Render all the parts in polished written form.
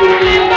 Thank you.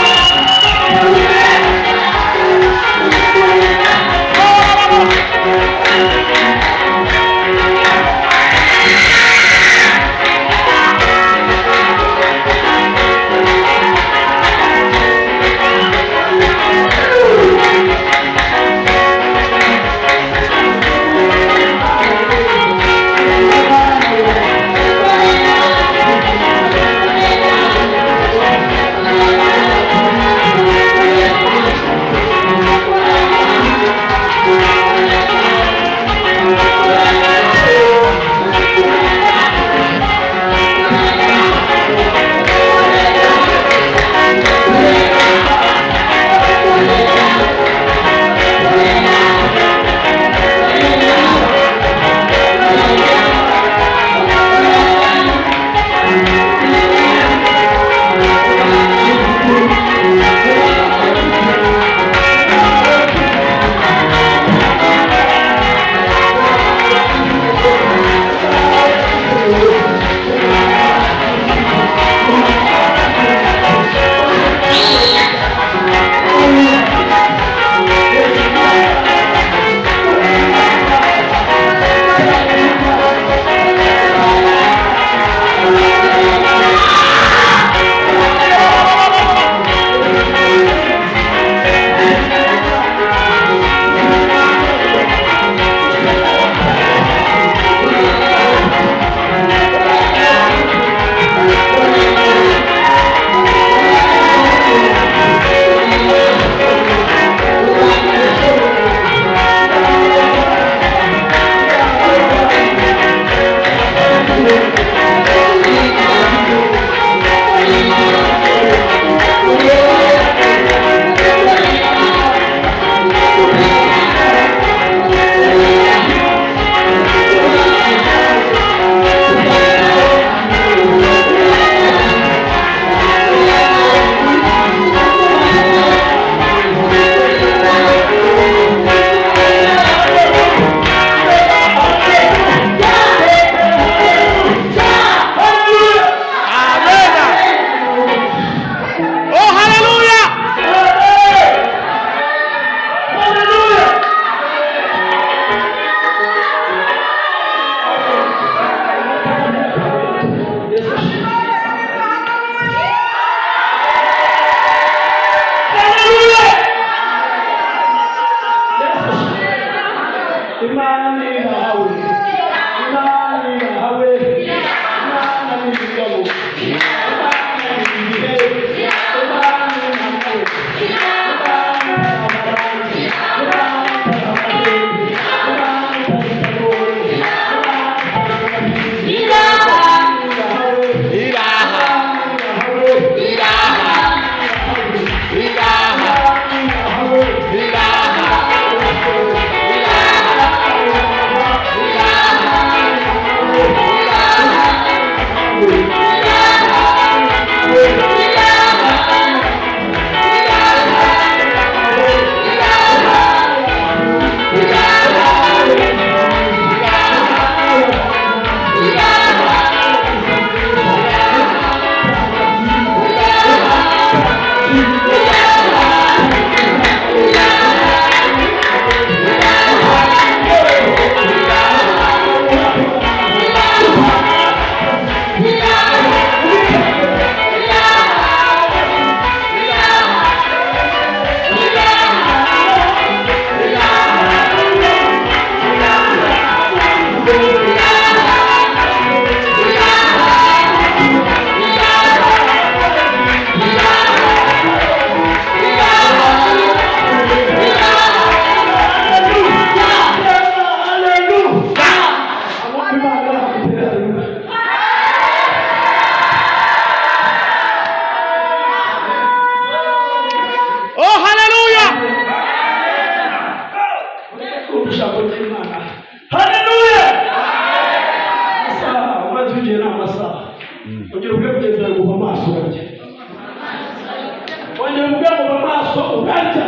Turarya.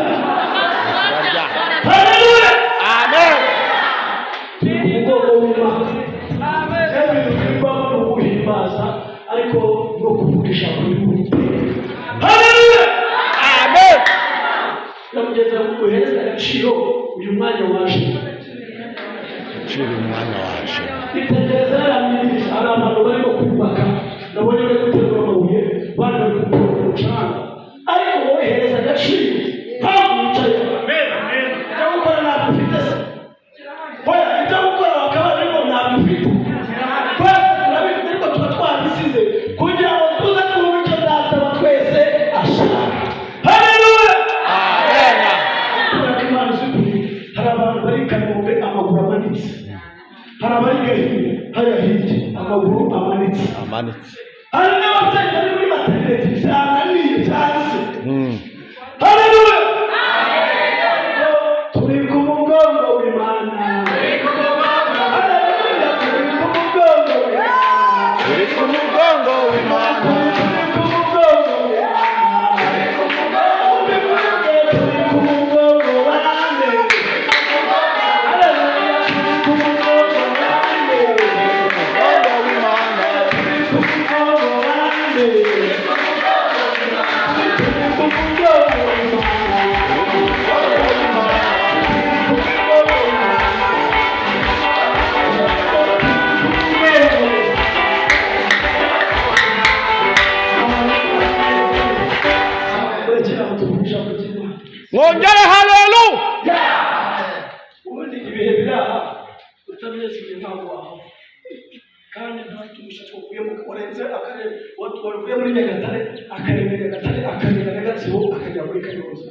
Turarya. Haleluya. Amen. Turi ku mugongo w'Imana. Ibintu bivamo ni uguhimbaza, ariko no kuvuga ijambo ry'Uwiteka. Haleluya. Amen. Ndamugeza ngo uhereze agaciro uyu mwanya waje. Ucira umwanya waje. Itegereza ya mirishya. Hari abantu barimo kubaka, nabonye bari guterura amabuye, bandi bari gukora umucanga, ariko wowe hereza agaciro mpamvu wicaye. Ibyo gukora ntabwo ufite se? Oya, ibyo gukora bakaba barimo ntabwo ufite. Twese turabifite, ariko tuba twabisize kugira ngo tuze twumve icyo Data wa twese ashaka. Haleluya. Amen. Kubera ko Imana izi ukuri, hari abantu bari i Kanombe amaguru amanitse, hari abari Gahini hariya hirya amaguru amanitse. Amanitse. Hari n'ababyeyi bari muri maternité byananiye, byanze. Haleluya. Turi ku mugongo w'Imana. Haleluya, turi ku mugongo w'Imana. Turi ku mugongo w'Imana. Turi ku mugongo w'Imana. Ubivuge, turi ku mugongo wanjye. Haleluya, turi ku mugongo wanjye. Mugongo w'Imana. Turi ku mugongo wanjye. Turi ku mugongo w'Imana. Mugongo w'Imana. Ku mugongo w'Imana. Ku mugongo. Urekera aho, tuvuge ijambo ry'Imana. Mwongere haleluya. Ubundi ibihe biri aha utabiyesuye ntabwo wahava, kandi dufite umushyitsi wavuye mu warenze akarere, wavuye muri Nyagatare, akarenga Nyagatare, akarenga na Gatsibo, akagera muri Kayonza.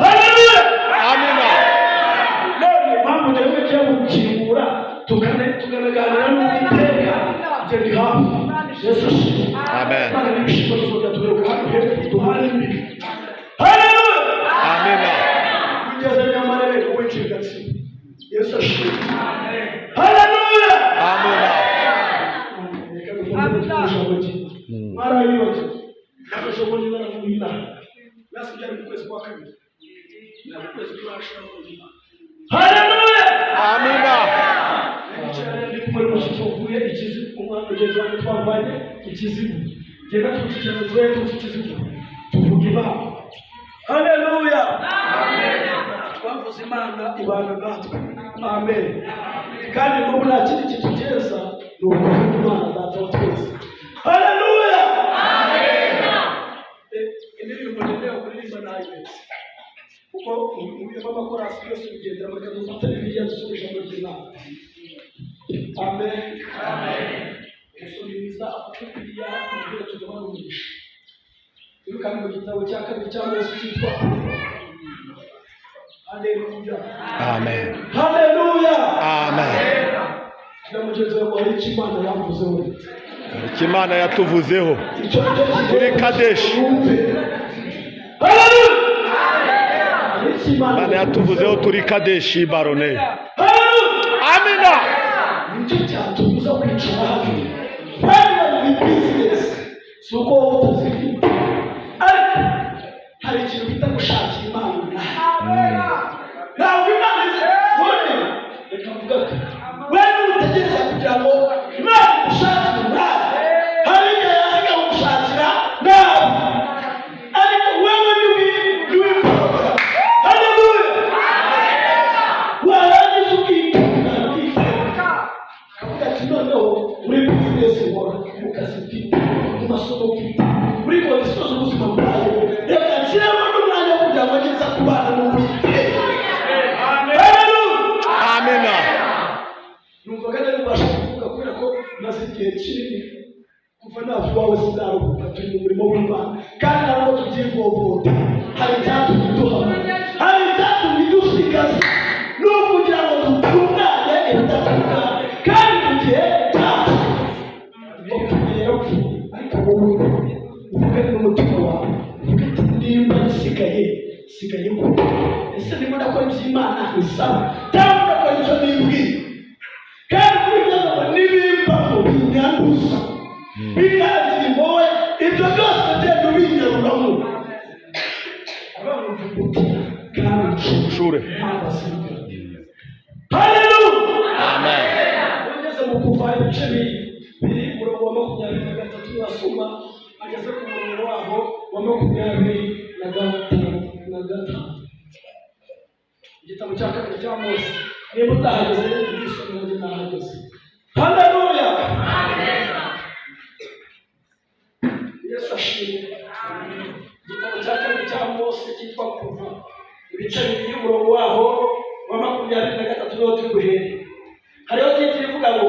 Haleluya. Amina. None impamvu rero ngiye gukingura, tukanaganira n'Uwiteka, njye ndi hafi. Yesu ashimwe. Amen. Imana n'ibishimo, tuzongera tugaruka hano hepfo duhane imbibi. Haleluya. Amina. Ugeze Nyamarebe winjiye Gatsibo. Yesu ashimwe. Haleluya. Amina. Reka dufate ijambo ry'Imana. Mwarabibagiwe ejo bundi baravuga inama nasi, byari mu kwezi kwa kabiri, ntabwo ukwezi kurashira mu Imana. Haleluya. Amina. Nicara ndi kumwe n'umushyitsi wavuye ikizibu, umwana mugenzi wanjye twavanye ikizibu, genda turutse ikintu, tuye turutse ikizibu, tuvuga Imana. Haleluya. Twavuze Imana, ibana natwe. Amen. Kandi n'ubu nta kindi kitugeza, ni ukuvuga Imana Data wa twese. Haleluya. Indirimbo ngenewe kuririmba nayibetse, kuko nkubiyemo amakorasi yose bigendera. Reka dufate Bibiliya, dusome ijambo ry'Imana. Amen. Umusomyi mwiza afate Bibiliya kugira tugabane umugisha. Twirukane mu gitabo cya kabiri cya Mose cyitwa. Haleluya. Amen. Haleluya. Amen. Na mugenzi wawe, hari icyo Imana yavuzeho. Icyo Imana yatuvuzeho. Icyo nicyo Turi Kadeshi. Wumve. Haleluya. Hari icyo Imana Imana yatuvuzeho turi Kadeshi Barone. Haleluya. Amina. Nicyo cyatubuza kwicara hano. Bari muri bizinesi, si uko wowe utazifite, ariko hari ikintu bita gushakira Imana umwanya. Ntabwo Imana izi ubundi. Reka mvuga ko wewe utegereza kugira ngo Imana igushakire umwanya, hari igihe yaza ikagushakira nabi, ariko wewe niwiporogara. Haleluya. Warangiza ukitunganya, ukiteka, akavuga ati: "Noneho muri bizinesi nkora, mu kazi mfite, mu masomo mfite, muri condition z'ubuzima bwawe, reka nshyiremo n'umwanya wo kugira ngo ngeze kubana n'Uwiteka." Haleluya. Amina. Numvaga nari kubasha kuvuga kubera ko maze igihe kinini, kuva nava iwawe sinaruhuka. Turi mu murimo w'Imana, kandi ntabwo tubyivovota. Hari icyatumye duhama, hari icyatumye dusigaza, ni ukugira ngo dutunganye ibidatunganye kandi mu gihe cyacu. Wapfuye yarapfuye, ariko wowe uvuge n'umutima wawe, uvuge ati: "Nimba nsigaye, nsigaye gute? Ese ndimo ndakora iby'Imana isaba, cyangwa ndakora icyo nibwira?" Kandi kuri ibyo ngo nibimbamo binyanduza, bikangira imbohe, ibyo byose genda ubinyaruramo. Abantu mvuga. Utira kandi Shure. Ntabwo asinzira. Haleluya! Amen. Ugeze mu Kuva ibice bibiri, umurongo wa 23, urasoma ageze ku murongo waho wa 25. Igitabo cya kabiri cya Mose. Niba utahageze, ubwisomero, njye nahageze. Haleluya! Yesu ashimwe. Igitabo cya kabiri cya Mose cyitwa Kuva, ibice bibiri, umurongo waho wa 23 niho turi buhere. Hariho titre ivuga ngo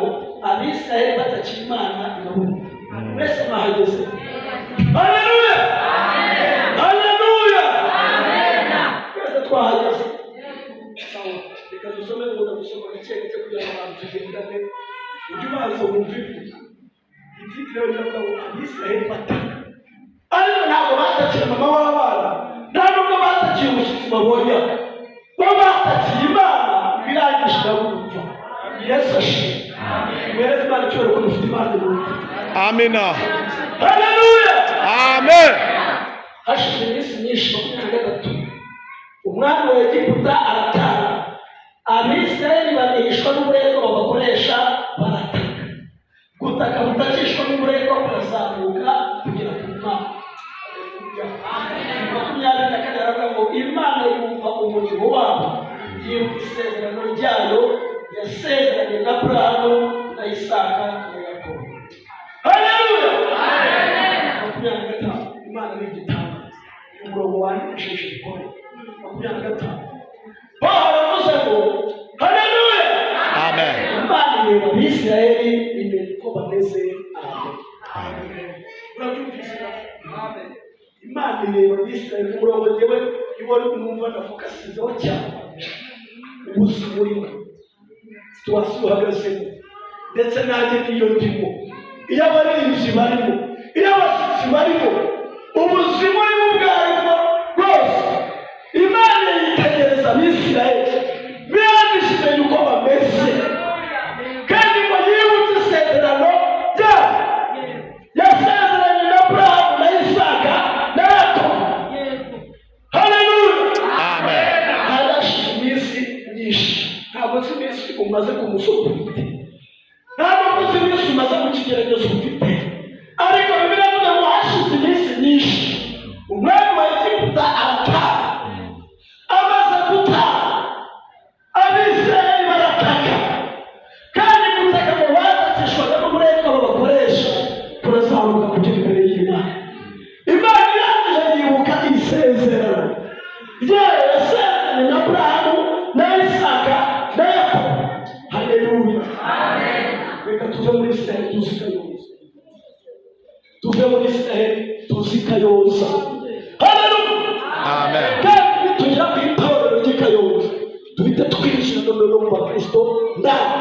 "Abisirayeli batakiye, Imana irabumva". Mwese mwahageze? Haleluya, haleluya! Twese twahageze. Sawa, reka dusome. Ngo gusoma gake gake kugira ngo abantu tugendane. Ujye ubanza wumve ibyo. Ititre rero iravuga ngo "Abisirayeli bataka", ariko ntabwo batakiye mama w'abana, nta nubwo batakiye umushyitsi babonye. Bo batakiye Imana, birangije irabumva. Yesu ashimwe. Muhereze Imana icyubahiro ko dufite Imana ibumva. Amina. Haleluya! Amen. Hashize iminsi myinshi, 23, umwami wa Egiputa aratanga. Abisirayeli banihishwa n'uburetwa babakoresha, barataka. Gutaka butakishwa n'uburetwa kurazamuka kugera ku Mana. 24 aravuga ngo Imana yumva umurimo wabo, yibuka isezerano ryayo yasezeranye na Aburahamu na Isaka na Yakobo. Haleluya! 25, Imana ni igitangaza. Uyu murongo wandikishije bikomeye. 25 baravuze ngo haleluya! Amen. Imana ireba Abisirayeli, imenya uko bameze. Amen. Urabyumvise? Imana ireba Abisirayeli. Umurongo njyewe niwo numva ndafocusinzeho cyane. Ubuzima urimo, situation uhagazemo, ndetse nanjye niyo ndimo, iyo abaririmbyi barimo, iyo abashyitsi barimo, ubuzima urimo ubwo aribwo bwose, Imana yitegereza Abisirayeli, birangije imenya uko bameze, kandi ngo yibutse isezerano ryayo yasezeranye na Aburahamu na Isaka na Yakobo. Haleluya! Amen. Harashize iminsi myinshi. Ntabwo nzi iminsi umaze ku musozi ufite, ntabwo nzi iminsi umaze mu kigeragezo ufite, ariko Bibiliya ivuga ngo hashize iminsi myinshi, umwami wa Egiputa arataha. Amaze gutaha, Abisirayeli barataka, kandi gutaka ngo batakishwaga n'uburetwa babakoresha kurazamuka kugera imbere y'Imana. Imana irangije yibuka isezerano ryayo yasezeranye na Aburahamu na Isaka na Yakobo. Haleluya! Reka tuve muri Isirayeli tuzi Kayonza. Tuve muri Isirayeli tuzi Kayonza. Haleluya! Amen. Kandi nitugera ku itorero ry'i Kayonza, duhite twinjira noneho mu bakristo nawe.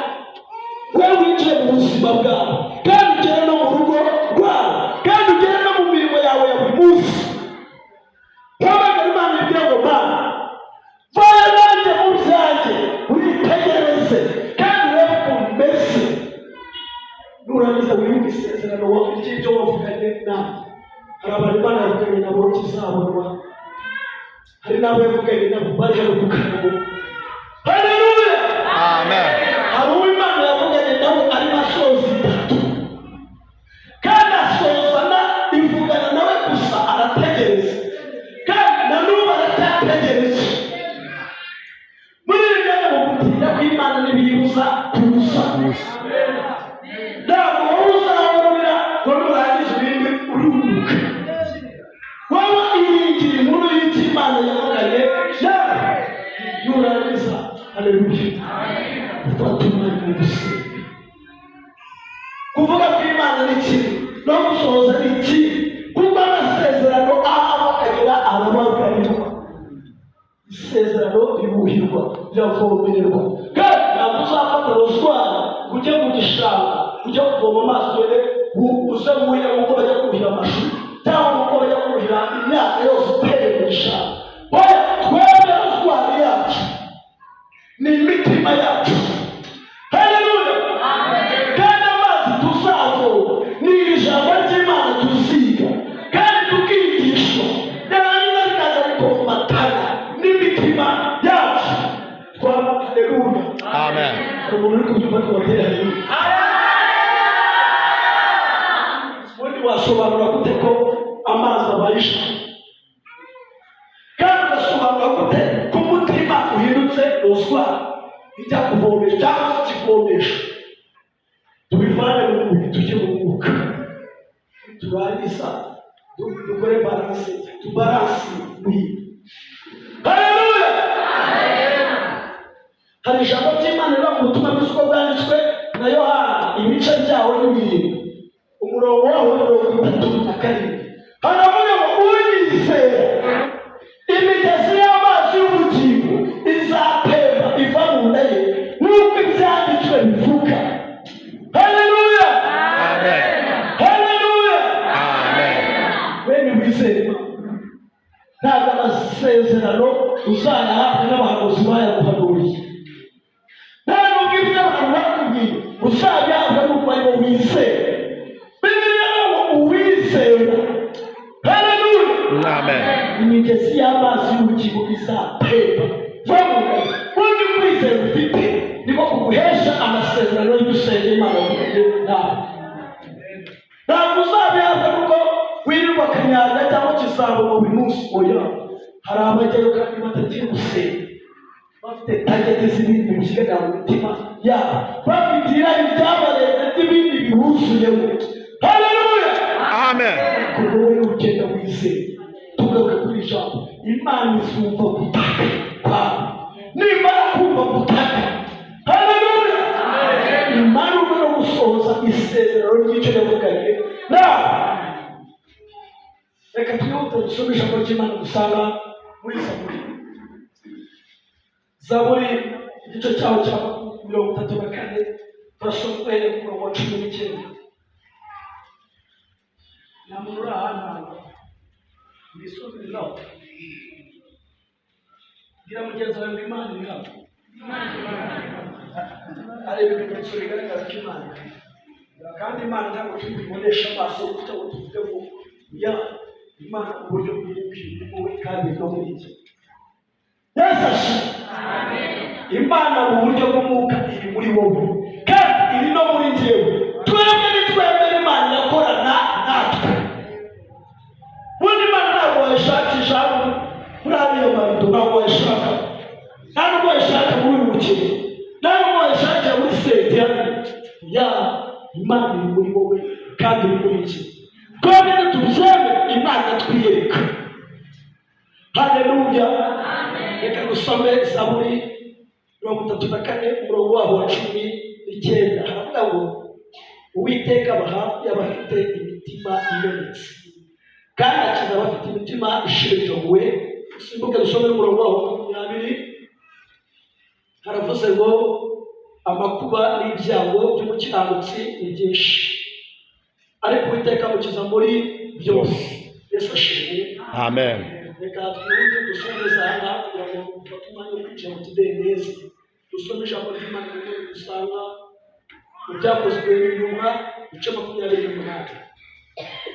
Wowe winjiye mu buzima bwawe, kandi ugere no mu rugo rwawe, kandi ugere no mu mirimo yawe ya buri munsi. Hamagara Imana, ibwira ngo: "Mana, vayo nanjye mu byanjye, witegereze kandi urebe ukuntu meze. Nurangiza wibuke isezerano ry'ibyo wavuganye nawe." Hari abantu Imana yavuganye nabo kizabonwa, hari n'abo yavuganye nabo bari hano ku karago. Haleluya! Amen. Hari uwo Imana yavuganye nawe arimo asoza itatu, kandi asozana ivugana nawe gusa, arategereza, kandi na n'ubu aracyategereje. Muri ibi myanya, mu gutinda kw'Imana ntibiyibuza kuza. Ntabwo wowe uzahorera ngo nurangiza ibindi uruhuka. Wowe iringira inkuru y'icyo Imana yavuganye nawe. Nurangiza, haleluya, ufata umwanya wo gusenga. Kuvuga kw'Imana ni kimwe no gusohoza ni kimwe, kuko amasezerano aho ava akagera arabagarirwa. Isezerano ribuhirwa, riravomererwa, kandi ntabwo uzafata rozwari ngo ujye mu gishanga ujye kuvoma amazi, wene uze wuhire nk'uko bajya kuhira amashu cyangwa nk'uko bajya kuhira imyaka yose iteye mu gishanga. Oya, twebwe rozwari yacu ni imitima yacu. Haleluya! Kandi amazi tuzavoma ni iri jambo ry'Imana tuziga kandi tukigishwa, ryarangiza rikaza rikomatana. Haleluya. Amen. Hari umuntu uri kubyumva ko wateye haleluya? Ubundi wasobanura gute ko amazi abaye ijambo? Kandi ugasobanura gute ko umutima uhindutse ruswa ijya kuvomesha cyangwa se ikivomesha? Tubivane mu mubiri tujye mu mwuka. Turangiza dukore balance, tubalance ibintu. Haleluya. Hari ijambo ry'Imana riba mu butumwa bwiza uko bwanditswe na Yohana, ibice byawo ni 7, umurongo wawo 37. Haravuga ngo: "Unyizera, imigezi y'amazi y'ubugingo izatemba iva mu nda ye, nk'uko ibyanditswe bivuga." Haleluya. Amen. Haleluya. Amen. Bene wizere Imana, ntabwo amasezerano uzayahabwa n'abahanuzi bayaguhanuriye, nta nubwo ibyo abantu bakubwiye uzabihabwa n'uko aribo wizera. Bibiliya ngo: "Uwizera", haleluya, Amen. "imigezi y'amazi y'ubugingo izatemba va mu nda." Ubundi kwizera ufite niko kuguhesha amasezerano y'ugusenga Imana wavuye nawe. Ntabwo uzabihabwa nuko wirirwa Kanyanga cyangwa Kisabo buri munsi, oya. Hari abajyayo kandi batagiye gusenga, bafite target z'ibindi bibyiganira mu mitima yabo, bafite irari ryabarenze ry'ibindi bibuzuyemo. Haleluya. Amen. Kuko wowe ugenda wizeye, tugaruke kuri ijambo, Imana izumva gutaka kwawe. Nimara kumva gutaka, haleluya, Imana ubwo no gusohoza isezerano ry'icyo yavuganye nawe. Reka twihute dusome ijambo ry'Imana dusanga muri Zaburi. Zaburi igice cyaho cya 34, turasoma uhereye ku murongo wa 19. Nta muntu uri aha ntabwo wisubiriraho. Bwira mugenzi wawe ngo: "Imana iri hano." Areba ibimenyetso bigaragaza ko Imana ihari. Kandi Imana ntabwo turi buyiboneshe amaso gutya ngo tuvuge ngo ya Imana. Uburyo bw'umwuka iri wowe kandi no muri njye. Yesu ashimwe. Imana mu buryo bw'umwuka iri muri wowe kandi iri no muri njyewe. Twebwe nitwemera, Imana irakorana natwe. Ubundi Imana ntabwo wayishakisha hano muri ariyo marido, ntabwo wayishaka, nta nubwo wayishaka muri uyu mukino, nta nubwo wayishakira muri seti hano. Ya Imana iri muri wowe kandi iri muri njye. Twebwe nitubyemere, Imana twiyereka. Haleluya. Reka dusome Zaburi 34, umurongo waho wa 19. Haravuga ngo: "Uwiteka aba hafi y'abafite imitima imenetse, kandi akiza abafite imitima ishenjaguwe." Dusimbuke dusome n'umurongo waho wa 20. Haravuze ngo: "Amakuba n'ibyago by'umukiranutsi ni byinshi, ariko Uwiteka amukiza muri byose." Yesu ashimwe. Amen. Reka twihute dusomeze aha ngaha kugira ngo dufate umwanya wo kwinjira mu kidendezi. Dusome ijambo ry'Imana rimwe dusanga mu Byakozwe n'Intumwa, ibice 28.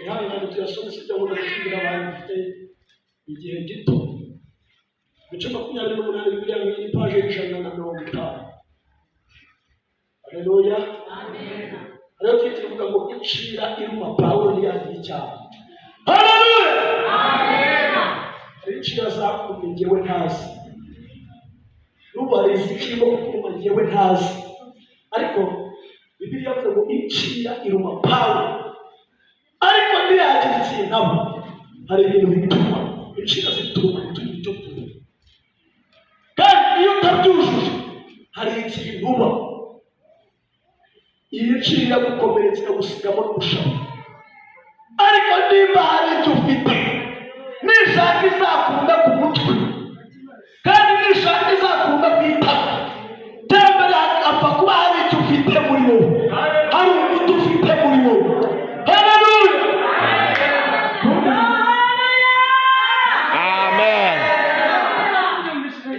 Ihangane tuyasome, sibyo? Ngo tubwira abantu dufite igihe gito. Ibice 28, Bibiliya ni paje 150. Haleluya. Hariho titre ivuga ngo: "Incira iruma Pawulo ntiyagira icyaha." Haleluya. Hari incira zakumye njyewe ntazi, n'ubu hari izikirimo kukuruma njyewe ntazi, ariko Bibiliya yavuze ngo: "Incira iruma Pawulo, ariko ntiyagira ikintu aba." Hari ibintu bituma incira zituma tugira icyo tuba, kandi iyo utabyujuje hari ikintu uba. Iyo ncira iragukomeretsa, ikagusigamo n'umushavu, ariko nimba hari icyo ufite, nishaka izakunda ku mutwe, kandi nishaka izakunda ku itako. Terambere apfa kuba hari icyo ufite muri wowe, hari umuti ufite muri wowe. Haleluya. Amen.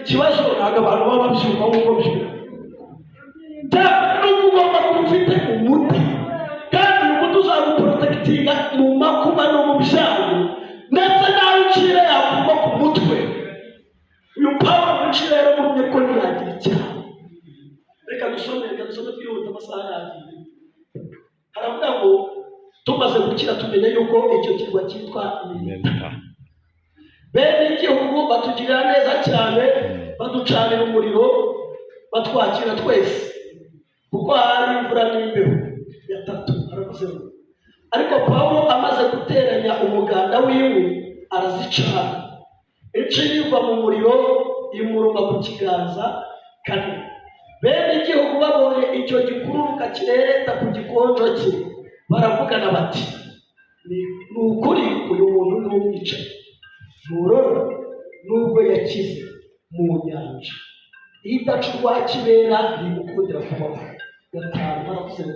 Ikibazo ntabwo abantu baba babyumva nk'uko byumva. Nubwo ugomba kuba ufite umuti, kandi uyu muti uzaguprotectinga mu makuba no mu byago, ndetse nawe ucira yakugwa ku mutwe. Uyu Pawulo mucira yaramurumye ko ntiyagira icyaha. Tumaze gukira tumenya yuko icyo kirwa cyitwa Melita. Melita. Bene igihugu batugirira neza cyane, baducanira umuriro, batwakira twese, kuko hari imvura n'imbeho. Gatatu aravuze ngo: ariko Pawulo amaze guteranya umuganda w'inkwi, arazicana, inshinge iva mu muriro imuruma ku kiganza. Kane, bene igihugu babonye icyo gikururuka kirereta ku gikonjo cye, baravugana bati: Ni ukuri uyu muntu ni umwicanyi, nturora nubwo yakize mu nyanja, iyo idaca urwa kibera ntimukundira kubaho." Gatanu baravuze ngo: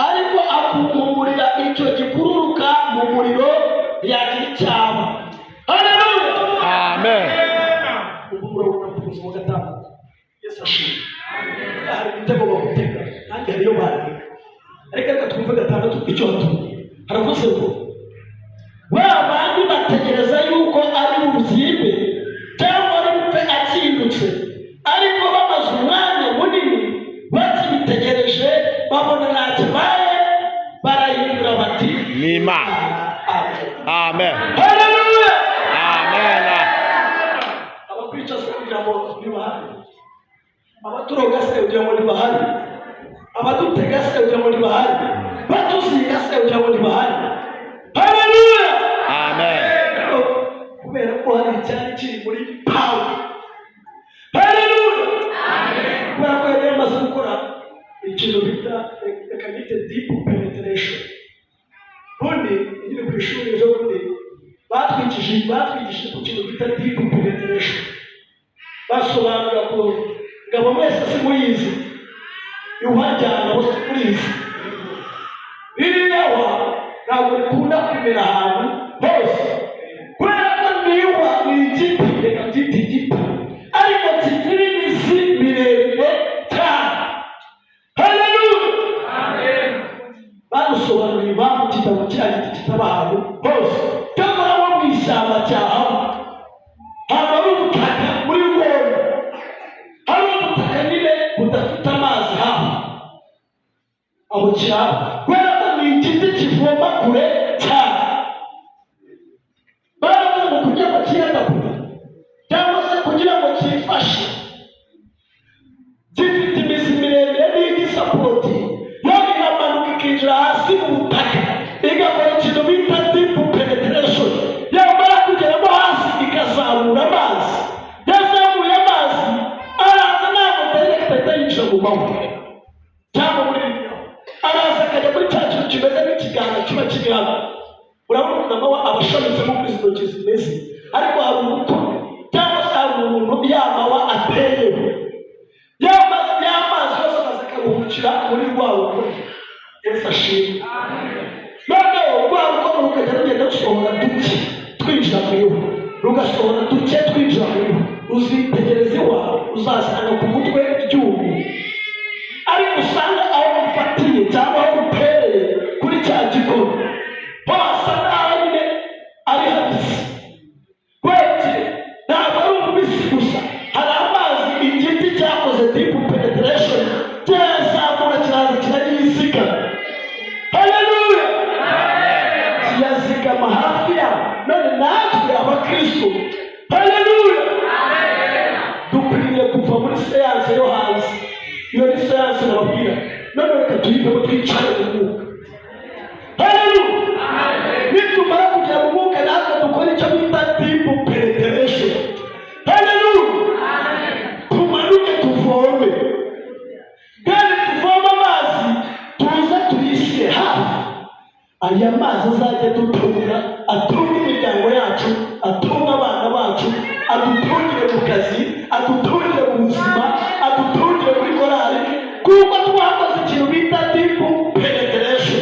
ariko akunkumurira icyo gikururuka mu muriro, ntiyagira icyaba. Haleluya! Amen. Ubu murabona ku buzima. Gatandatu, Yesu ashimwe. Hari ibitego bagutega, nanjye hariyo bandika, ariko reka twumve gatandatu icyo hatubwiye. Haravuze ngo: ba bandi bategereza yuko ari bubyimbe cyangwa ari bupfe akindutse, ariko bamaze umwanya munini bakibitegereje, babona ntacyo abaye, barahindura bati: Ni Imana. Amen. Amen. Haleluya! Amen. Abakwica se kugira ngo ntibahari? Abaturoga se kugira ngo ntibahari? Abadutega se kugira ngo ntibahari? Batuzinga se kugira ngo ntibahari? Haleluya! Amen. Ariko kubera ko hari icyari kiri muri Pawulo, haleluya, kubera ko yari yamaze gukora ikintu bita, reka bite, deep penetration. Ubundi nyine ku ishuri ejo bundi batwigishije ku kintu bita deep penetration, basobanura ko ngabo mwese simuyizi, iwajyana bose murizi. Ririya wa ntabwo rikunda kumera ahantu hose, kubera ko niwa ni igiti, reka byite igiti, ariko kigira imizi miremire cyane. Haleluya! Badusobanuriye impamvu kitaba, kiriya giti kitaba ahantu hose, cyakora nko mu ishyamba cyahaba, ahantu hari ubutaka muri rwona, hari ubutaka nyine budafite amazi hafi aho cyaba, kubera ko ni igiti kivoma kure cyane. Baravuga ngo kugira ngo kiyadapure cyangwa se kugira ngo cyifashe, gifite imizi miremire n'igisapoti, yo iramanuka ikinjira hasi mu butaka, igakora ikintu bita deep penetration. Yamara kugeramo hasi ikazamura amazi. Yazamuye amazi araza, ntabwo direct ahita yinjira mu mahwa cyangwa muri ririya, araza akajya muri cya kintu kimeze nk'ikiganza kiba kiri hano. Urabona ukuntu amahwa aba ashamitsemo, uko izi ntoki zimeze, ariko hari umukono cyangwa se hari umuntu ya mahwa ateyeho, y'amazi yose araza akaruhukira muri rwa rukono. Yesu ashimwe. Noneho rwa rukono rukajya rugenda rusohora duke twinjira mu iwe, rugasohora duke twinjira mu iwe. Uzitegereza iwawe, uzasanga ku mutwe ryumye, ariko usanga aho rufatiye cyangwa aho rutereye kuri cya gikono ho hasa n'aho nyine ari habisi. Kubera iki? Ntabwo ari umubisi gusa, hari amazi igiti cyakoze deep penetration, kirazamura, kiraza kirayizigama. Haleluya! Kiyazigama hafi yaho. None natwe abakristo, haleluya, dukwiriye kuva muri séance yo hanze. Iyo ni séance nababwira. None reka tuyivemo, twicare mu mwuka. Haleluya! Nitumara kugera mu mwuka, natwe dukora icyo bita deep penetration. Haleluya! Tumanuke tuvome, kandi tuvome amazi tuze tuyishyire hafi. Aya mazi azajya dutunga, atunga imiryango yacu, atunga abana bacu, adutungire mu kazi, adutungire mu buzima, adutungire muri korali, kuko twakoze ikintu bita deep penetration.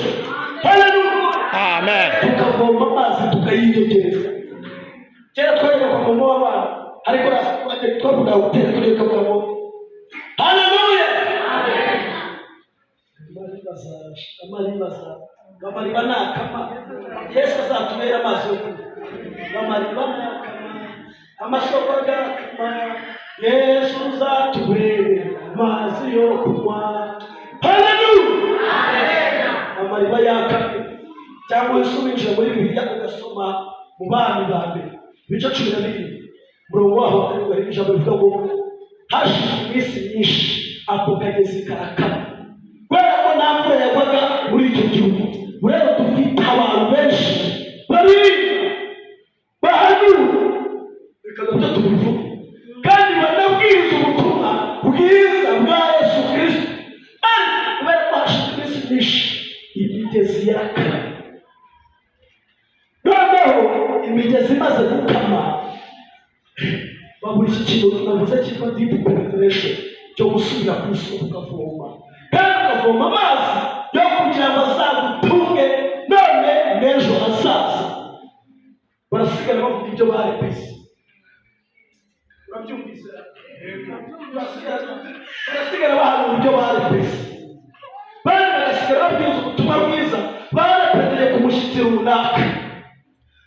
Haleluya! Amen. Tukavoma amazi tukayiyegereza. Kera twajyaga kwa mama w'abana, ariko twakundaga gutera tureka kuvamo. Haleluya! Amariba, amariba nakama, Yesu azatubera amazi yo kunywa. Amariba nakama, amasoko agakama, Yesu uzatubere amazi yo kunywa. Haleluya! Amariba yakamye. Cyangwa uhise winjira muri Bibiliya ugasoma mu Bami ba Mbere ibice 17, umurongo waho wa 7, harimo ijambo rivuga ngo hashize iminsi myinshi ako kagezi karakama, kubera ko nta mvura yagwaga muri icyo gihugu. Rero dufite abantu benshi baririmba, bahanura, reka nabyo tubivuge, kandi banabwiriza ubutumwa bwiza bwa Yesu Kirisito, ariko kubera ko hashize iminsi myinshi imigezi yarakama. Noneho imigezi imaze gukama, babura iki kintu navuze cyitwa deep penetration, cyo gusubira ku isoko ukavoma, kandi ukavoma amazi yo kugira ngo azagutunge none n'ejo hazaza. Barasigara bavuga ibyo barepese. Urabyumvise? Barasigara bahanura ibyo barepese, bandi bagasigara babwiriza ubutumwa bwiza barepeteye ku mushyitsi runaka,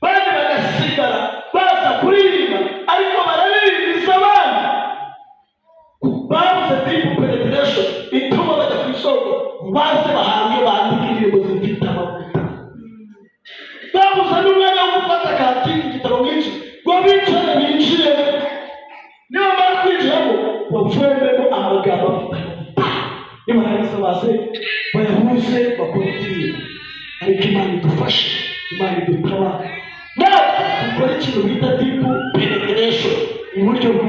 bandi bagasigara baza kuririmba, ariko bararirimbisa abandi. Babuze deep penetration ituma bajya ku isoko ngo baze bahange, bandike indirimbo zifite amavuta. Babuze n'umwanya wo gufata kantine, igitabo nk'iki, ngo bicare binjire, nibamara kwinjiramo bavomemo amagambo afite amavuta, nibarangiza baze bayahuze bakore indirimbo. Ariko Imana idufashe, Imana idutabare, natwe dukore ikintu bita deep penetration mu buryo.